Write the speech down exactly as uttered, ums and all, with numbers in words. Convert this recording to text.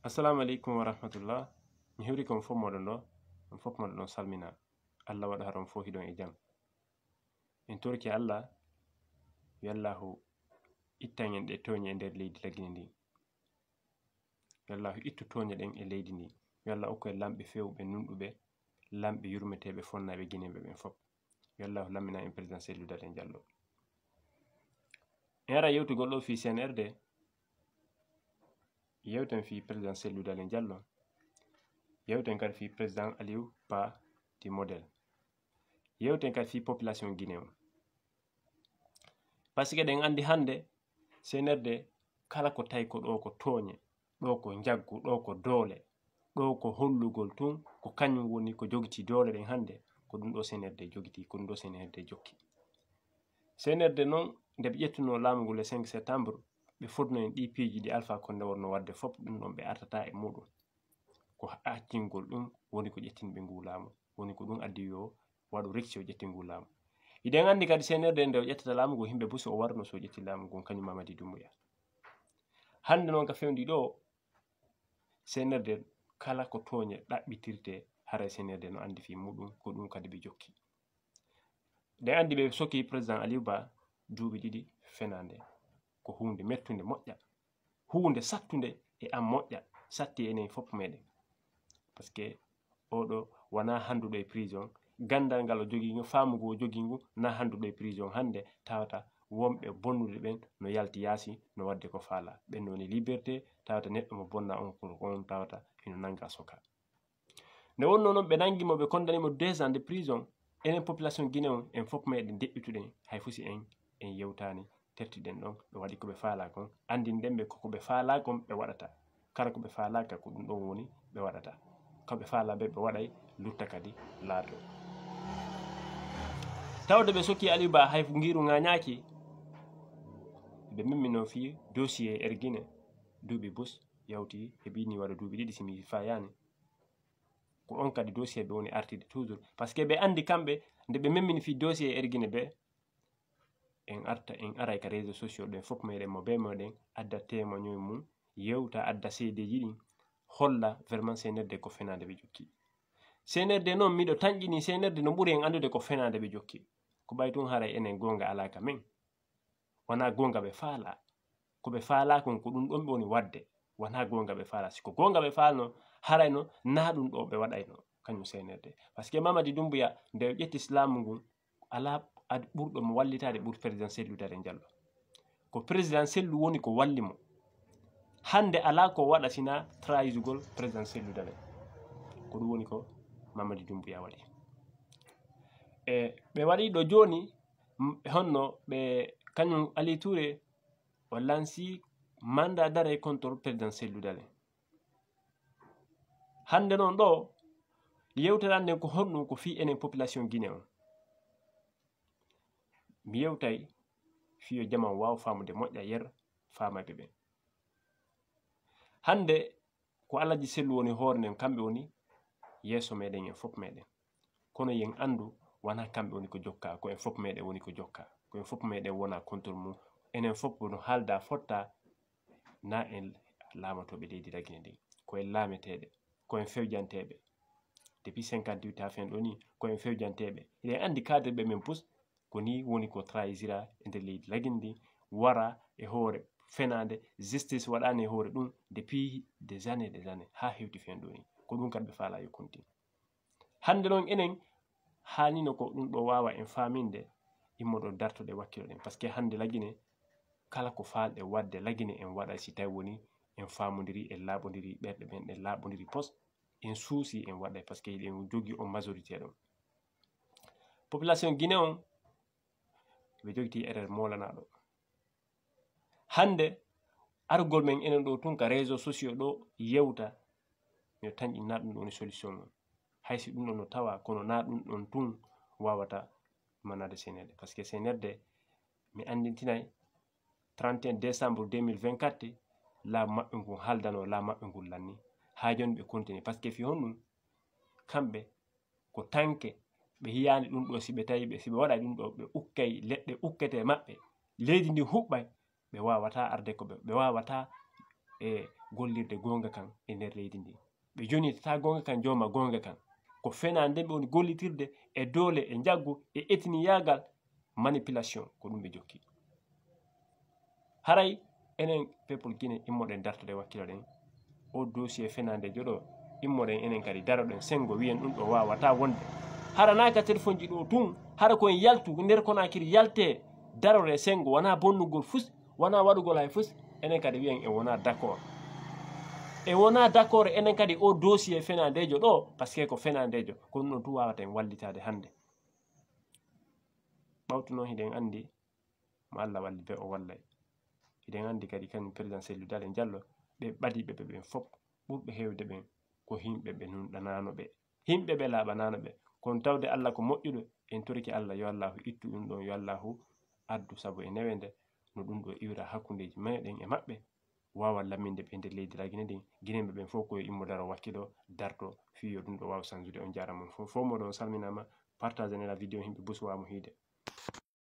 Assalamu aleykum wa rahmatullah. Mi hewri kon fof moɗon ɗo, on fof moɗon ɗon salmina. Allah waɗa haron fof hiɗon e jam. En torki Allah, yo Allahu ittan en ɗe tooñe e nder leydi Lagine ndi. Yo Allahu ittu tooñe ɗen e leydi ndi. Yo Allah okku en lamɓe feewɓe, nunɗuɓe, lamɓe yurmeteeɓe, fonnaaɓe Gineeɓe ɓen fof. Yo Allahu lammina en président Cellou Dalein Diallo. En ara yewtugol ɗo fii C N R D, yewten fii président Cellou Dalein Diallo, yewten kadi fii président Aliou Ba di modèle, yewten kadi fii population Guinée on. Parce que eɗen anndi hannde C N R D kala ko tawi ko ɗo ko tooñe, ɗo ko njaggu, ɗo ko doole, ɗo ko hollugol tun ko kañum woni ko jogitii doole ɗen hannde, ko ɗum ɗo C N R D jogitii, ko ɗum ɗo C N R D jokki. C N R D noon, nde ɓe ƴettunoo laamu ngu le cinq septembre, ɓe fodno en ɗii piiji ɗi Alpha Condé wonno waɗde fof, ɗum ɗon ɓe artataa e muuɗum. Ko accingol ɗum woni ko ƴettini ɓe ngu laamu, woni ko ɗum addi yo waɗu rek si o ƴetti ngu laamu. Hiɗen anndi kadi C N R D nde o ƴettata laamu ngu, yimɓe busi o warno so o ƴetti laamu ngun, kañum Mamadi Doumbouya. Hannde noon ka fewndi ɗo, C N R D kala ko tooñe ɗaɓɓitirte, haray C N R D no anndi fii muuɗum, ko ɗum kadi ɓe jokki. Ɗen anndi ɓe sokki président Aliou Ba duuɓi ɗiɗi fenaande. Ko huunde mettunde moƴƴa, huunde sattunde e am moƴƴa, satti enen fof meɗen. Parce que oɗo wonaa hannduɗo e prison, ganndal ngal o jogii ngu, faamu ngu o jogii ngu, na hannduɗo e prison hannde, tawata wonɓe bonnude ɓen no yalti yaasi, no waɗde ko faala. Ɓen no woni liberté, tawata neɗɗo mo bonna on ko on tawata hino nannga soka. Nde wonnoo noon, ɓe nanngi mo, ɓe kondani mo deux ans de prison. Enen population Guinée on, en fof meɗen deƴƴituɗen, hay fusi en, en yewtaani, tertiɗen ɗon, ɓe waɗi ko ɓe faalaa kon, anndinɗen ɓe ko ko ɓe faalaa kon ɓe waɗata. Kala ko ɓe faalaaka, ko ɗum ɗon woni ɓe waɗata. Ko ɓe faalaa ɓe, ɓe waɗay, lutta kadi laato. Tawde ɓe sokki Aliou Ba, hay ngiiru ŋaañaaki, ɓe memminoo fii dossier Air Guinée, duuɓi bus yawti, heɓi ni waɗa duuɓi ɗiɗi si mi fayaani. Ko on kadi dossier ɓe woni artude toujours. Parce que ɓe anndi kamɓe, nde ɓe memmini fii dossier Air Guinée ɓe, en arta, en aray ka réseaux sociaux ɗen fof meɗen mo bee meɗen adda témoignage mum, yewta, adda seedeeji ɗin, holla vraiment C N R D ko fenaande ɓe jokki. C N R D noon, miɗo tanƴini C N R D no ɓuri en anndude ko fenaande ɓe jokki. Ko ɓay tun haray enen goonga alaa ka men. Wonaa goonga ɓe faalaa. Ko ɓe faalaa kon, ko ɗum ɗon ɓe woni waɗde. Wonaa goonga ɓe faalaa. Si ko goonga ɓe faalno, harayno naa ɗum ɗo ɓe waɗayno, kañum C N R D. Parce que Mamadi Doumbouya, nde o ƴetti laamu ngun, alaa ad-, ɓurɗo mo wallitaade ɓuri président Cellou Dalein Diallo. Ko président Cellou woni ko walli mo. Hannde alaa ko waɗa sinaa trahizugol président Cellou Dalein. Ko ɗum woni ko Mamadi Doumbouya waɗi. E ɓe waɗi ɗo jooni, m-, honno ɓe, kañum Ali Touré, o lansi mandat d'arrêt contre président Cellou Dalein. Hannde noon ɗo, yewtere an nden ko honɗum? Ko fii enen population Guinée on. Mi yewtay fii yo jaman waaw faamude moƴƴa yer faamayɓe ɓen. Hannde ko Alaji Sellu woni hoore nden, kamɓe woni yeeso meɗen en fof meɗen. Kono yen anndu, wonaa kamɓe woni ko jokka, ko en fof meɗen woni ko jokka. Ko en fof meɗen wona contre mum. Enen fof no haalda fotta, na en laamotooɓe leydi Lagine ndin. Ko en laameteeɓe, ko en fewjanteeɓe. Depuis cinquante-huit haa fen ɗo ni, ko en fewjanteeɓe. Hiɗen anndi cadre ɓe men pus, ko ni woni ko trahira e nder leydi Lagine ndin, wara e hoore fenaande, justice waɗaani e hoore ɗum depuis des années, des années, haa hewti fen ɗo ni. Ko ɗum kadi ɓe faalaa yo continue. Hannde noon enen, haanino ko ɗum ɗo waawa en faaminde, immoɗo dartoɗe wakkilo ɗen. Parce que hannde Lagine, kala ko faalɗe waɗde Lagine en waɗay, si tawi woni en faamondiri, en laaɓondiri ɓerɗe men, en laaɓondiri pos, en suusi en waɗay, parce que eɗen jogii on majorité ɗon. Population Guinée on, ɓe jogitii erreur moolanaaɗo. Hannde, argol men enen ɗo tun ka réseaux sociaux ɗo yewta, mi tanƴi na ɗum ɗo woni solution mum. Hay si ɗum ɗon no tawa, kono na ɗum ɗon tun wawata manade C N R D. Parce que C N R D, mi anndintinay, trente et un décembre deux mille vingt-quatre, laamu maɓɓe ngun haldano, laamu maɓɓe ngun lanni. Haa jooni ɓe continue. Parce que fii honɗum? Kamɓe ko tanke, ɓe hiyaani ɗum ɗo, si ɓe tawi ɓe, si ɓe waɗa ɗum ɗo, ɓe ukkay, leɗɗe ukkete maɓɓe, leydi ndi huɓɓay, ɓe wawata arde ko ɓe, ɓe wawata e gollirde goonga kan e nder leydi ndi. Ɓe jonitataa goonga kan, jooma goonga kan. Ko fenaande ɓe woni gollitirde e doole, e njaggu, e etniyaagal, manipulation, ko ɗum ɓe jokki. Haray enen peuple Guinée immoɗen dartoɗen wakkiloɗen o dossier fenaandejo ɗo, immoɗen enen kadi daroɗen senngo wiyen ɗum ɗo waawata wonde. Hara naa ka téléphone ji ɗo tun, hara ko en yaltu nder Conakry yalte darore senngo, wonaa bonnugol fus, wonaa waɗugol hay fus, enen kadi wiyen en wonaa d'accord. En wonaa d'accord enen kadi o dossier fenaandejo ɗo, parce que ko fenaandejo, ko ɗum ɗon tun waawata en wallitaade hannde. Ɓawto noon hiɗen anndi mo Allah walli be o wallay. Hiɗen anndi kadi kañum président Cellou Dalein Diallo, ɓe ɓadiiɓe ɓe ɓen fof, ɓurɓe heewde ɓen ko yimɓe ɓe nunɗanaano ɓe. Yimɓe ɓe laaɓanaano ɓe. Kono tawde Allah ko moƴƴuɗo, en torike Allah yo Allahu ittu ɗum ɗon, yo Allahu addu sabu e newende no ɗum ɗo iwra hakkundeeji meɗen e maɓɓe, waawa lamminde ɓe nder leydi Lagine ndin. Guinéen ɓe ɓen fof ko yo immo daro wakkilo, darto, fii yo ɗum ɗo waaw sanjude. On jaaraama on fof. Fof moɗon salminaama, partagene la vidéo, yimɓe Bosuwa mo hiide.